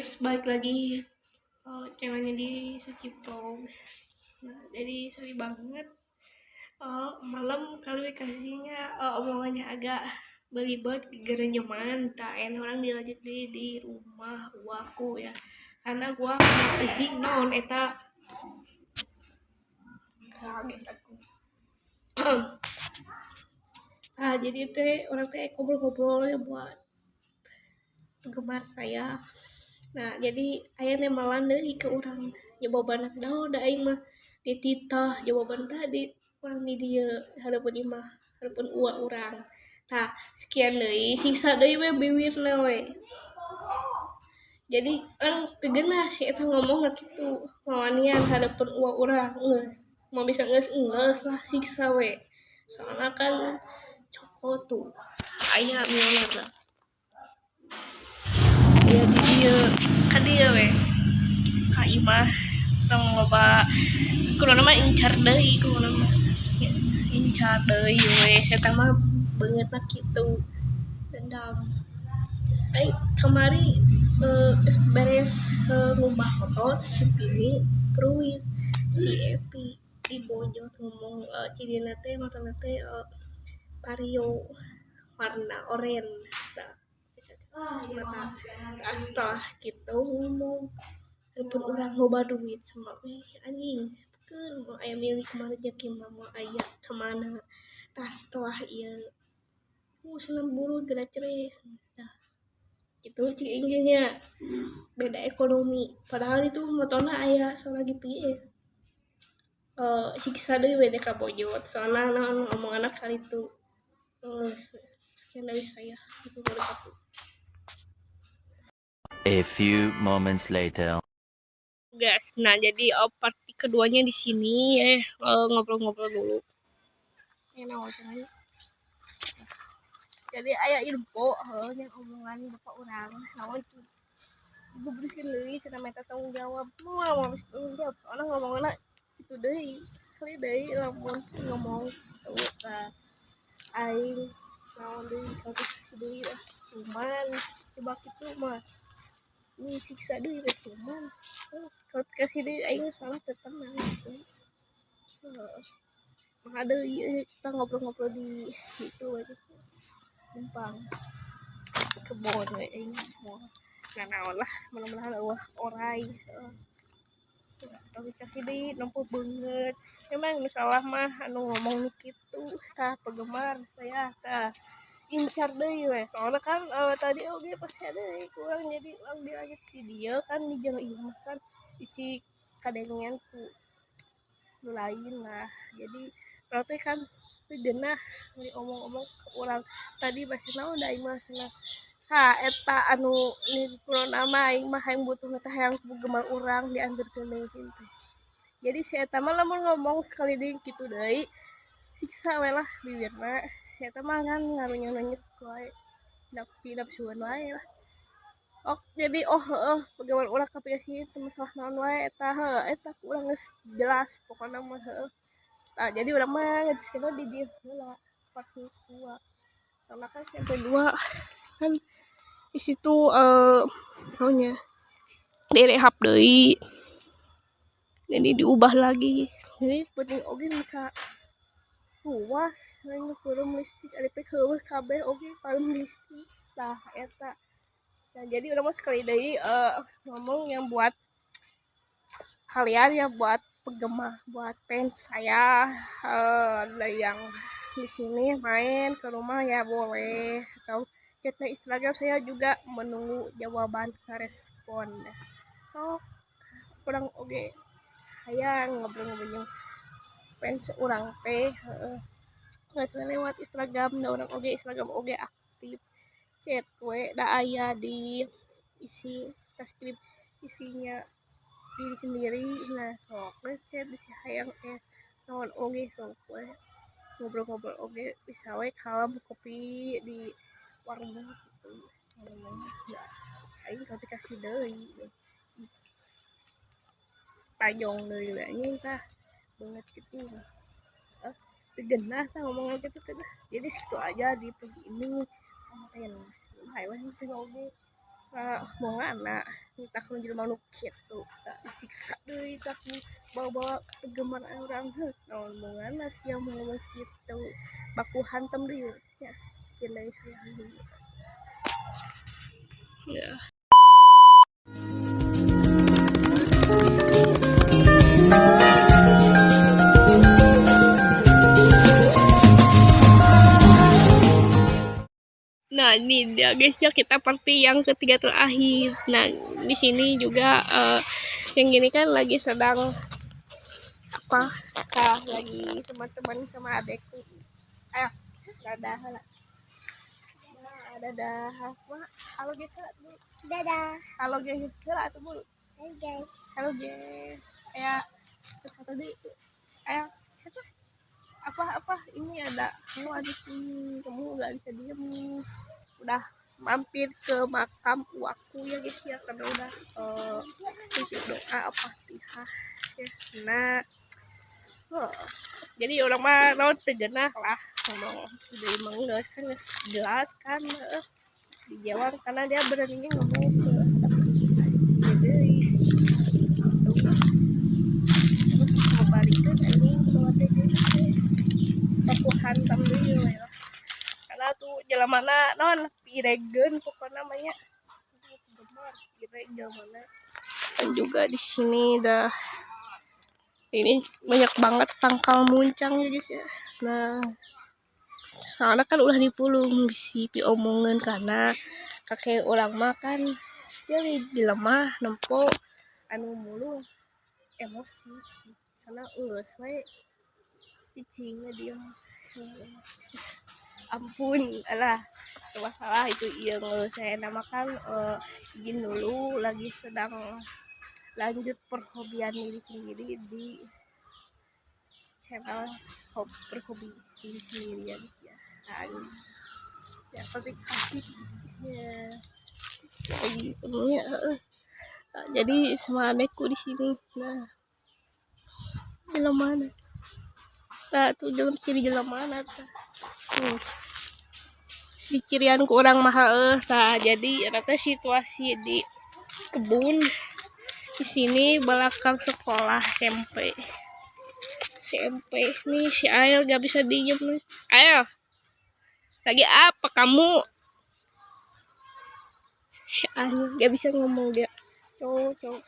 Guys, balik lagi channelnya di Suci Vlog. Nah, jadi sorry banget, malam kali kasihnya omongannya agak belibet gerenyeman. Tak enak urang dilanjut di rumah aku ya, karena gua mau anjing naon eta, kaget aku. Nah, jadi teh urang teh ngobrol-ngobrol ya buat penggemar saya. Nah, jadi aya nembalan deui ke urang jawaban naon da aing mah dititah jawaban tadi urang di dieu hareupeun imah, hareupeun uwa urang. Tah, sekian deui, siksa deui we biwirna we. Jadi urang teu geunah si eta ngomongna kitu, wawanian hareupeun uwa urang. Moal bisa geus enggeus lah, siksa we. Soalna kan cokot tuh aya miona tah. Aya di dieu, ka dieu we. Ka imah tong loba kuduna mah, incar deui kuduna mah. Incar deui we si eta mah, beungeutna kitu dendam. Ai kamari geus beres ngumbah motor si Pini Pruis, si Epi dibojot ngomong cirina teh motorna teh Vario warna oranye. Tah, tah, setelah kitu ngomong hareupeun urang loba duit sama we anjing, keun moal aya milik mah, rejeki mah moal aya ka mana. Tah, setelah ieu cenah burung geura ceres. Tah, kitu cik aing ge nya, beda ekonomi, padahal itu motorna aya soalna GPS. Siksa deui we ka bojot, soalna naon omonganna karitu. Geus, sekian dari saya. Wabarakatuh. A few moments later. Guys, nah, jadi part keduanya di sini ya, ngobrol-ngobrol dulu. Ini caranya. Jadi aya info heuh yang omongan bapak urang naon digubruskeun deui cenah, minta tanggung jawab. Moal moal bisa tanggung jawab, soalna ngomongna kitu deui, sekali deui lamun ngomong tuh. Tah, aing naon deui, klarifikasi deui lah, cuman coba kitu mah ini siksa deui we. Cuman klarifikasi deui aing salah teu tenang gitu. Heeh, maka deui kita ngobrol-ngobrol di itu we, numpang di kebon we. Aing moal naon lah, mudah-mudahan eueuh orai. Heeh, klarifikasi deui nempuh beungeut memang nu salah mah anu ngomong nu kitu. Tah, penggemar saya, tah, incar deui we, soalna kan tadi oge pasti deui kurang. Jadi urang dilanjut di dieu kan, di jero imah kan isi kadengean ku nu lain lah. Jadi urang teh kan teu geunah omong-omong ke urang tadi masih naon da aing mah cenah. Ha, eta anu ni mah aing mah hayang butuh teh, hayang penggemar urang dianterkeun deui sini teh. Jadi si eta mah lamun ngomong sekali deui kitu deui, siksa we lah bibirna. Si eta mah kan ngarunyet-runyet wae, nafsuan wae lah. Oh, jadi oh heueuh, penggemar urang kapikir masalah naon wae eta. Heuh, eta urang geus jelas pokona mah. Heueuh, tah, jadi urang mah ngajelaskeunna di dieu heula part 2, soalna kan SMP 2 kan di situ naonnya direhab deui, jadi diubah lagi. Jadi penting oge ka luas lain pareum listrik, ari pek heueuh kabeh oge pareum listrik. Tah, eta. Nah, jadi urang mah sekali deui ngomong yang buat kalian ya, buat penggemar, buat fans saya, ada yang di sini main ke rumah ya boleh, atau chat di Instagram saya juga menunggu jawaban respon. Oh, kurang oge hayang ngobrol-ngobrol fans urang teh, heeh, geus we lewat Instagram da urang oge Instagram oge aktif. Chat we da aya di isi deskripsi, isinya diri sendiri. Nah, sok we chat bisi hayang naon oge, sok we ngobrol-ngobrol oge bisa we, kalem kopi di warung gitu ya. Aing klarifikasi deui, tajong deui we anjing. Tah, beungeut kitu teu geunah tah ngomongan kitu teh. Jadi segitu aja di pagi ini konten. Hayu we oge. Mongana kita ku jelema nu kitu disiksa deui tah ku bawa-bawa kegeman urang heuh naon mongana sia mau ngomong kitu baku hantam deui ya sekian dari saya ya. Nah, ini dia guys ya, kita party yang ketiga terakhir. Nah, di sini juga yang gini kan lagi sedang apa? Kah, lagi teman-teman sama adekku. Ayo, dadah lah. Nah, dadah. Wah, halo guys, bu. Dadah. Halo guys, lah tuh bu. Halo guys. Halo guys. Ayo, foto deh. Ayo, apa ini ada kamu ada sini, kamu nggak bisa diem. Udah mampir ke makam uaku ya guys ya, karena udah titip doa apa fatihah ya. Nah, jadi orang mah naon teu genah lah ngomong udah emang geus kan geus jelas kan dijawab karena dia beraninya ngomong ke hadapan kita deui. Terus mau balikeun anjing keluar teh baku hantam deui we lah. Karena tuh jelemana naon piregeun pokokna mah nya. Gemar pireg jelemana. Dan juga di sini dah ini banyak banget tangkal muncang ya guys ya. Nah, soalnya kan udah dipulung bisi piomongeun karena kakek orang makan ya di lemah nempo anu mulu emosi karena geus we cicingnya dia. Ampun alah masalah itu iya ngeluh saya namakan izin dulu lagi sedang lanjut perhobian diri sendiri di channel perhobi diri sendiri ya guys ya. Ya tapi kasih ya lagi penuhnya. Nah, jadi sama adekku di sini. Nah, dalam mana? Nah, tuh dalam ciri dalam mana tuh? Di cirian ku orang mah nah, jadi rata situasi di kebun di sini belakang sekolah SMP. SMP nih si Ael gak bisa diem nih. Ael, lagi apa kamu? Si Ael gak bisa ngomong dia. Cowok.